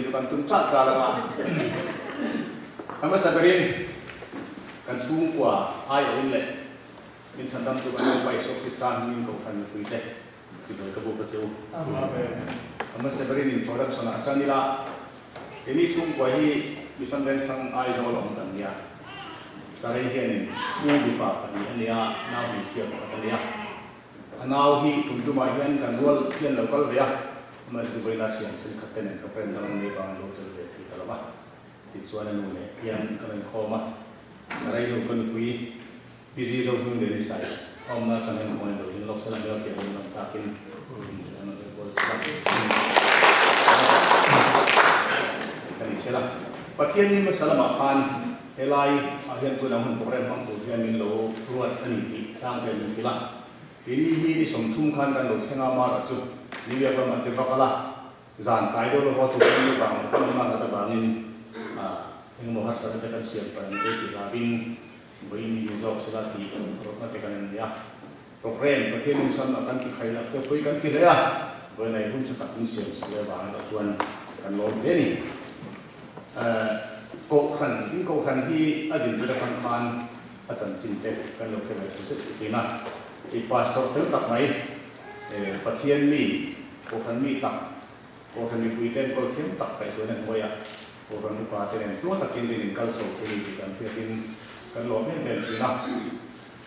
chu kan tum tlat tlat ang a. A hmasa berin kan chhungkua aiawhin leh min chhandamtu kan Lalpa Isua Krista hmingin Kohhran mipuite chibai ka buk a che u. A hmasa berin introduction ah tan ila, keini chhungkua hi Mission Vengthlang Aizawl a awm kan nia. Sarei hianin u mipa pahnih a nia, nau hmeichhia pakhat a nia. A nau hi tum tumah hian kan rual hian lo kal ve a, amah chu vawiina thian thenkhat te nen program dang an nei vangin lo tel ve thei ta lo va. Tichuan a nu leh hian kan inkhawm a, Sarai nu ka nupui Pi Zi Zo hming leh Nisai a awmna atang hian khawngaih lo zin lawk sela hmel thiam in lam takin an rawn enkawl sela ka ni sela. Pathian ni hmasa lamah khan Helai ah hian tunah hun program hmang tur hian min lo ruat a ni tih Sangte min hrilh a. Keini hi ni 30 khan kan lo thleng a, Mara chu New York ramah te va kal a, zan tlai deuh lova tur kan nih vang leh kan awmna ngat avangin engemaw harsatna te kan siam palh ang che tih hlauhin vawiin ni ni zawk sela tih rawtna te kan en leh a. Program Pathian insamna kan ti khaih lah che pui kan ti hle a, vawiin ai hun tha tak min siam sak leh avang erawh chuan kan lawm hle a ni. Kohhran, in kohhran hi a din tir atang khan a chanchin te kan lo hre ve thu zet thin a. I pastor fel tak mai, Pathian mi, kohhran mi tak, kohhran mipui te enkawl thiam tak kaihhruain a hnuai a, kohhran upa te nen tluang takin rin in kal chho thei ni tih kan hriatin kan lawm em em thin a.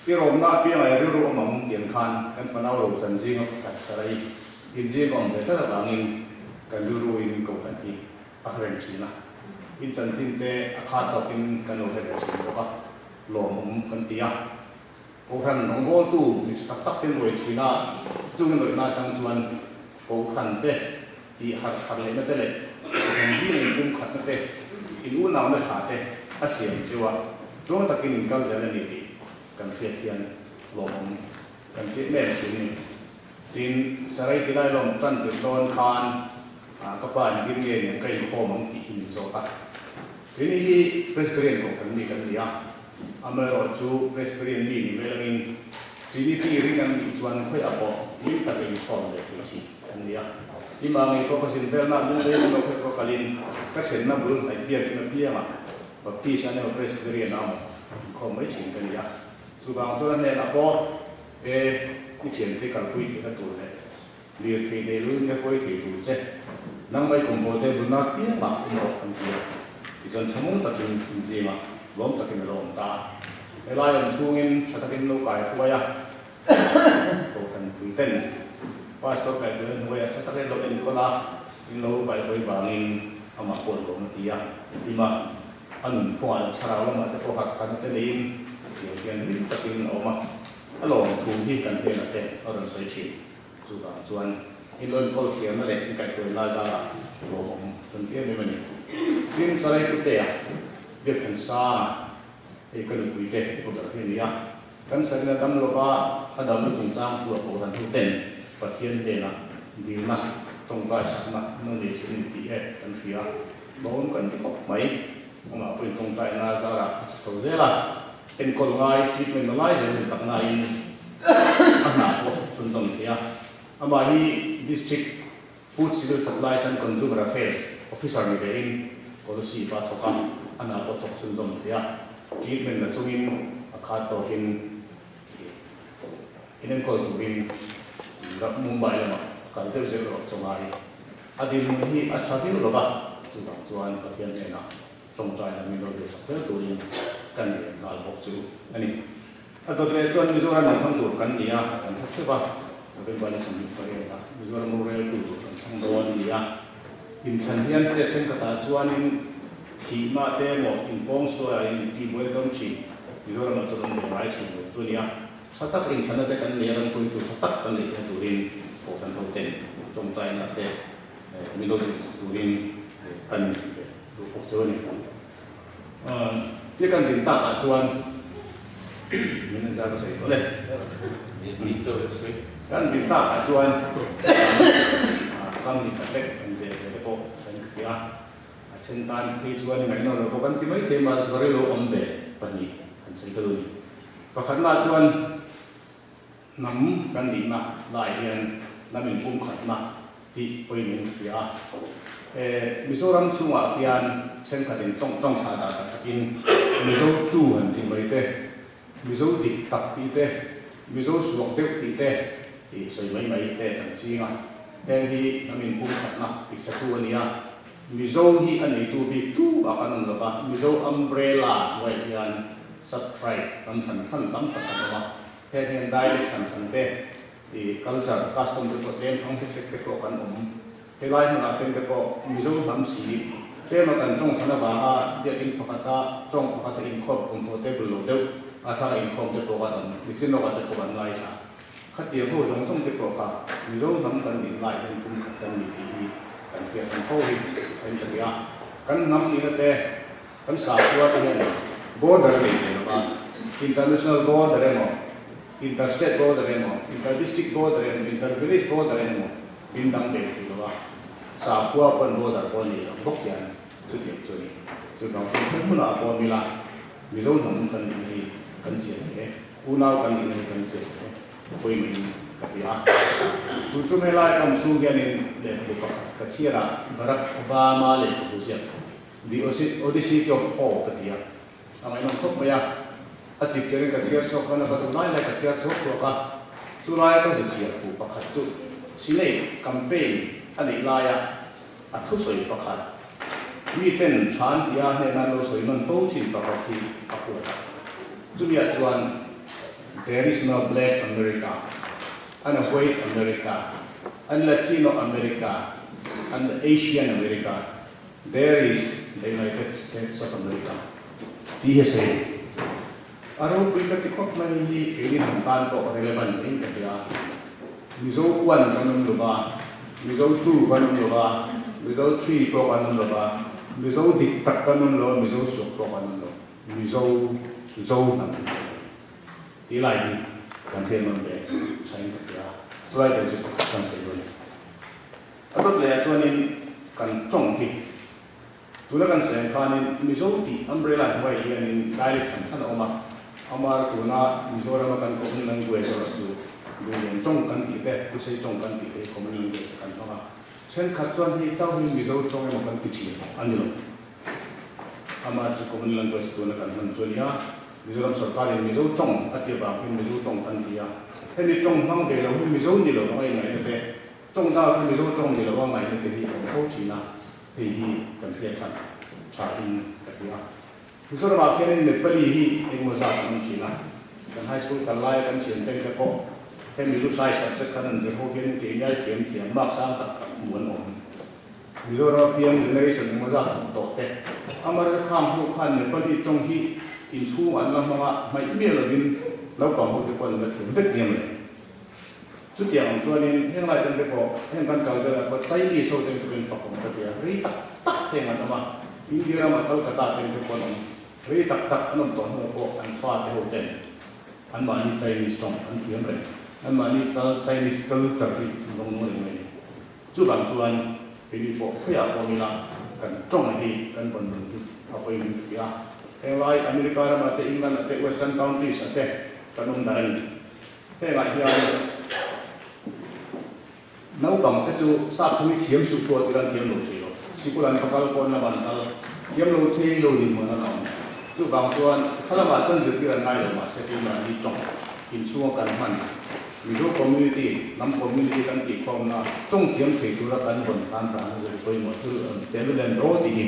I rawmna apianga i rilru awm ang tiang khan kan fanau ro chan zinga pakhat sarai inzing a awm ve tlat avangin kan rilru in kohhran hi a hre reng thin a, in chanchin te a khat tawkin kan lo hre ve thin bawk a, lawmawm kan ti a. Kohhran rawngbawltu mi tha tak tak ten ruai thin a, chung in rawihna atang chuan Kohhran te tih harh thar lehna te leh Kohhran zinga inpum khatna te, in unauna tha te a siam cheu a, tluang takin in kal zel a ni tih kan hriat hian lawmawm kan ti em em thin a ni. Tin, Sarai tilai lawm tan tirh dawn khan ka pa in tin nge nen ka inkhawm ang tih hi min zawt a. Keini hi Presbyterian Kohhran mi kan ni a, amaherawhchu Presbyterian mi ni mai langin Trinity ring an nih chuan khawiah pawh hlim taka inkhawm ve thei thin kan ni a. Ima ngei pawh ka zin velna lunglei emaw khawi pawh kalin ka thlenna bul hnaih biakin apiangah Baptist an emaw Presbyterian a emaw inkhawm mai thin ka ni a. Chuvang chuan a hnenah pawh E, i thiante kalpui theihna tur leh lirthei nei luin ka huai thei tur che, nang mai kum vaw te bulna piangah i nawh an ti a, tichuan thamung takin in zingah lawm takin a lo awm ta a. Helai awm chhungin tha takin lo kai huai a, Kohhran puiten Pastor kaihhruai hnuaia tha takin lo enkawl a, in lo kaihhuai vangin amah pawh lawm a ti a, hlim a. A nunphungah leh thlarau lamah te pawh harhkhatna te neiin tiang hian hlim takin a awm a, a lawm thu hi kan hnenah te a rawn sawi thin. Chuvang chuan in lo enkawl thiamna leh in kaihhruai lai zarah lawmawm kan ti em em a ni. Tin, Sarai Putea, Biakthan Sanga, hei ka nupui te i ber hi a ni a, kan sarina dam lova a damna chungchang thu a kohhran huten Pathian hnenah dilna, tawngtai sakna an lo nei thin a ni tih e kan hria. Lawm kan ti khawp mai. Amah pawhin tawngtaina zarah a che chho zel a, enkawl ngai, treatment la lai zel in tak nain a hna pawh a chhunzawm thei a. Amah hi District Food Civil Supplies and Consumer Affairs Officer ni ve in Kolasib a thawk a, a hna pawh a thawk chhunzawm thei a. Treatment la chungin a khat tawkin inenkawl turin Mumbai lamah a kal zeuh zeuh erawh chu ngai. A dinhmun hi a tha viau lo va, chuvang chuan Pathian hnenah tawngtai lam min lo dil sak zel turin kan ngen nghal bawk chu a ni. A dawt leh chuan Mizoram inthlang tur kan ni a, kan tha theuh a, November ni 28 ah Mizoram roreltu tur kan thlang dawn a ni a. Inthlan hian state thenkhatah chuanin thihna te emaw inpawngsuaiah intihbuai dawn thin, Mizoramah chuan awm ve ngai thin lo chu a ni a. Tha tak inthlana te kan nei a, rampuitu tha tak kan neih theih turin Kohhran hoten tawngtaina te min lo duhsak turin kan duh bawk chu a ni. Tia kan din takah chuan min en zar ka sawi tawh le. Kan din takah chuan kam ni khat lek an zeh ve te pawh then ka ti a, a then tan phei chuan ngaihnawm lo pawh kan ti maithei mahse ka rilru awm ve pahnih an sawi ka duh a ni. Pakhatna chuan hnam kan nihna laiah hian hnam inpumkhatna hi pawimawh ka hria a. Mizoram chhungah hian thenkhatin tawng tawng thlah dah tak takin Mizo tu han tih mai te, Mizo dik tak tih te, Mizo suak deuh tih te i sawi mai mai te kan ching a. Heng hi hnam inpumkhatna tichhetu a ni a. Mizo hi a neitu bik tu bak an awm lo va, Mizo umbrella hnuaiah hian sub-tribe hnam hran hran tam tak an awm a. Heng hian dialect hran hran te, i culture, custom te pawh tlem hmang hlek hlek te pawh kan awm. Helai hmunah ten te pawh Mizo hnam si, tlema kan tawng than avanga biakinn pakhata tawng pakhata inkhawm comfortable lo deuh a thar a inkhawm te pawh kan awm, nichin lawkah te pawh kan ngaithla. Khatiang ho zawng zawng te pawh kha Mizo hnam kan nih lai hian kum khat kan ni tih hi kan hriat ang fo hi a in ta nia. Kan hnam nihna te, kan sakhua te hian border nei ve lova, international border emaw, interstate border emaw, inter-district border emaw, inter-village border emaw, Min dang ve thei lo a, sakhua pawn border pawh nei lo bawk hian chutiang chu a ni. Chuvang chuan khawi hmunah pawh mila Mizo hnam kan nihna hi kan chian hle, unau kan nihna hi kan chian hle pawimawhin ka hria a. Tun tum helai awm chhung hianin lehkhabu pakhat ka chhiar a, Barack Obama lehkhabu ziak The Odyssey of Hope a ti a, A ngaihnawm khawp mai a, a chip chiarin ka chhiar chhuak hman a, ka duh lai lai ka chhiar thuak thuak a, chu laia ka zu chhiar fu pakhat chu Senate campaign a neih laia a thusawi pakhat, miten tha an tih a hnena an lo sawi nawn fo thin pakhat hi a huat a, chumiah chuan There is no black America and a white America and Latino America and Asian America. There is the United States of America tih hi a sawi a ni. A ropui ka ti khawp mai hi keini hnam tan pawh relevant in ka hria. Mizo one kan awm lo va, Mizo two kan awm lo va, Mizo three pawh kan awm lo va, Mizo dik tak kan awm lo a, Mizo suak pawh kan awm lo. Mizo Zo hnam hi chu tih lai hi kan hriat nawn ve tha in ka hria. Chulai ber chu pakhat kan sawi dawn a ni. A dawt leh ah chuanin kan tawng hi tuna kan sawi ang khanin Mizo tih umbrella hnuaiah hianin dialect hran hran a awm a, Amar tuna Mizorama kan common language erawh chu Duhlian tawng kan tih te, Lusei tawng kan tih te hi common language ah kan hmang a, thenkhat chuan hei chauh hi Mizo tawng emaw kan ti thin a ni lo. Amar chu common language tuna kan hman chu a ni a, Mizoram sorkarin Mizo tawng a tih avang hian Mizo tawng kan ti a, hemi tawng hmang ve lo hi Mizo ni lo anga ingaihna te, Tawng dâk hi Mizo tawng ni lo a ngaihna te hi a awm fo thin a, hei hi kan hriat that thain ka hria. Mizoramah khianin Nepali hi engemaw zat an awm thin a, kan high school kal laia kan thianteng te pawh hemi luhlai subject khan an zir ho hianin keini ai thiam thiam mark sang tak tak hmu an awm. Mizorama piang generation engemaw zat awm tawh te Amar Kham ho khan Nepali tawng hi inchhungah an la hmang a, hmaih miah lovin naupang ho te pawh an la thiam vek nia mawle. Chutiang ang chuanin heng lai ten te pawh heng kan kal velah pawh Chinese ho ten te pawhin fak awm ka ti a, rei tak tak heng an awm a, India rama Kolkata ten te pawh an awm, rei tak tak an awm tawh hnu pawh an fate ho ten anmahni Chinese tawng an thiam reng, anmahni Chinese culture hi an vawng nung reng mai a ni. Chuvang chuan keini pawh khawiah pawh nila kan tawng hi kan vawn nun hi a pawimawh ka ti a, heng lai America ramah te, England ah te, Western countries ah te kan awm dar a ni. Hengah hian naupang te chu sap thu hi thiam suh pawh tir an thiam lo thei lo. Sikul an va kal pawn lam an kal thiam lo thei lo ni hmuan an awm. Chuvang chuan kha lamah chuan zirtir an ngai lo mahse keimahni tawng inchhunga kan hman Mizo community, hnam community kan tih khawmna tawng thiam thei tura kan vawn khan rana zir pawimawh thil tel lem ro tih hi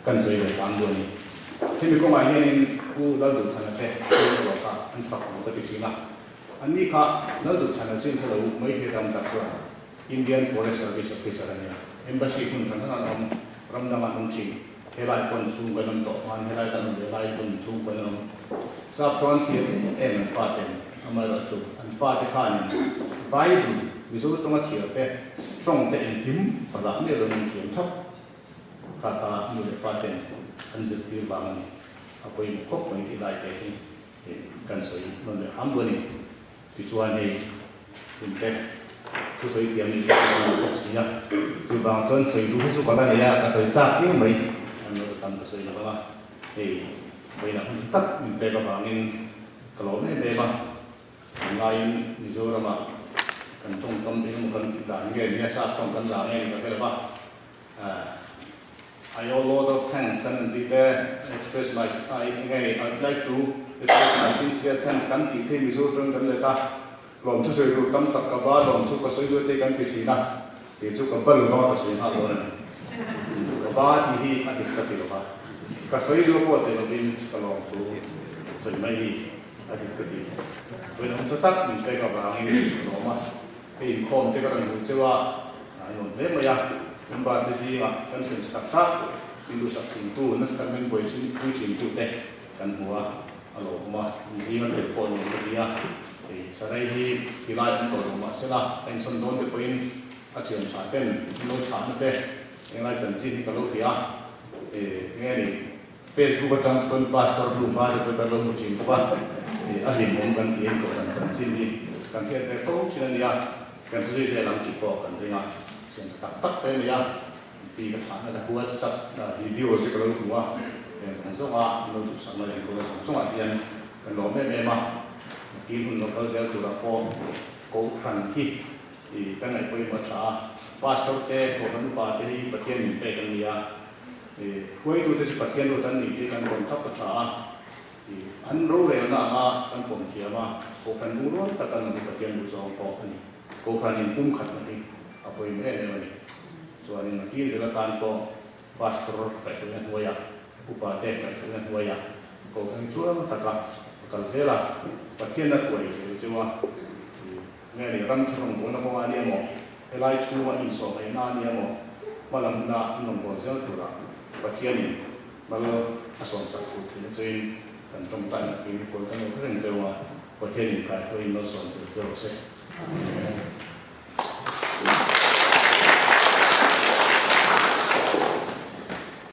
kan sawi ve tan dawn a ni. Hemi kawngah hianin Pu Lalduhthana te chhungkua kha an fak ang ka ti thin a. Anni kha Lalduhthana chu inhre lo mai thei tam tak chuan Indian Forest Service Officer a nia. Embassy hmun hran hran an awm, ram dang an awm thin. Helai pawn chhungkaw an awm tawh hman, helai kan awm ve lai pawn chhungkaw an awm. Sap chuan thiam em em an faten, amaherawhchu an fate khanin Bible Mizo tawnga chhiar te, tawng te engkim rah miah loin an thiam thap. Kha kha nu leh pa ten an zirtir vang a ni. A pawimawh khawp mai tih lai te hi kan sawi nawn leh hram duh a ni. Tichuan hei hun te thusawi thiam nih te chu ka bawk si a, chuvang chuan sawi duh hi chu ka la nei a, ka sawi chak viau mai. An lo tam ka sawi lo vang a, hei vawiinah hun tha tak min pek avangin ka lawm em em a. Tunlaiin Mizoramah kan tawngkam engemaw kan tih dan nge nia sap tawng kan la nge ni ka hre lo va. I owe lot of thanks kan han tih te, express my I nge I'd like to express my sincere thanks kan tih te Mizo tawng kan let a, lawmthu sawi tur tam tak ka ba, lawmthu ka sawi duai te kan ti thin a, kei chu ka ba lo vang a ka sawi nghal dawn a ni. Ka ba tih hi a dik ka ti lo va, ka sawi duai pawh ti lovin ka lawmthu sawi mai hi a dik ka ti. Vawiin awm tha tak min pek avangin ka lawm a. Hei inkhawm te ka rawn hmu cheu a, a nuam hle mai a, member te zingah kan thiam tak tak, min duhsak thintu, nasa tak min buai thin pui thintu te kan hmu a, a lo awm a, in zinga tel pawh nuam ka ti a, hei Sarai hi ti lai awm tawh lo mah sela, a insawn dawn te pawhin a thiam tha ten an lo thahna te englai chanchin hi ka lo hria a, enge ni. Facebook atang chuan Pastor Blue hma te pawh kan lo hmu thin bawk a, a hlimawm kan ti in kohhran chanchin hi kan hriat ve fo thin a nia, kan thu zui zel ang tih pawh kan ring a, thian tha tak tak te a nia, pi ka thlahna te WhatsApp video te ka lo hmu a, heng zawng zawnga an lo duhsakna leh enkawl zawng zawngah hian kan lawm em em a, nakin hun lo kal zel turah pawh kohhran hi kan ngaih pawimawh a tha a, Pastor te, kohhran upa te hi Pathian min pek an ni a. Hruaitute chu Pathian lut an nih tih kan pawm thap a tha a, an rorelna anga kan pawm thiam a, Kohhran lungrual tak an awm hi Pathian duh zawng pawh a ni. Kohhran in pumkhatna hi a pawimawh em em a ni. Chuanin a tir zel atan pawh Pastor kaihhruaina hnuaiah, upa te kaihhruaina hnuaiah Kohhran tluang taka a kal zel a, Pathian a hruai zel cheu a, nge ni ram tharawng bawlna kawngah a nia maw? Helai chhunga insawhngheihna a nia maw? Hmalam huna an rawn bawl zel tura Pathianin mal a sawmsak tur theihna cheuin kan tawngtai nak hi kawi kan lo hre reng cheu a, Pathianin kaihruaiin malsawm zel che rawh se. Amen.